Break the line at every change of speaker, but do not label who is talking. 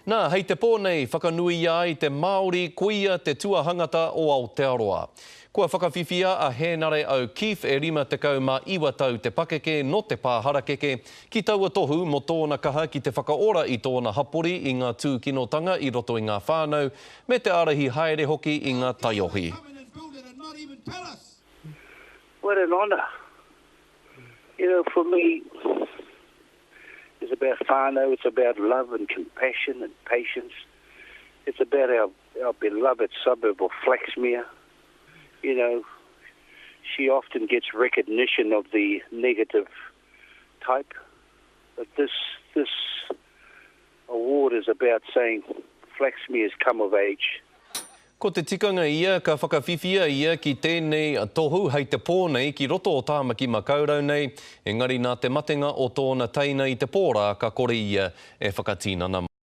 Nā, hei te pō nei whakanuia ai te Māori koia te tuahangata o Aotearoa. Kua whakawhiwhia a Hēnare O'Keefe e 59 tau te pakeke nō te pā harakeke ki taua tohu mō tōna kaha ki te whakaora i tōna hapori i ngā tūkinotanga i roto i ngā whānau me te ārahi haere hoki i ngā taiohi.
What an honour. You know, for me, it's about whānau, it's about love and compassion and patience. It's about our, our beloved suburb of Flaxmere. You know, she often gets recognition of the negative type, but this, this award is about saying Flaxmere's come of age.
Ko te tikanga ia ka whakawhiwhia ia ki tēnei tohu hei te pō nei ki roto o Tāmaki Makaurau nei, engari nā te matenga o tōna teina i te pō rā ka kore ia e whakatinana mai.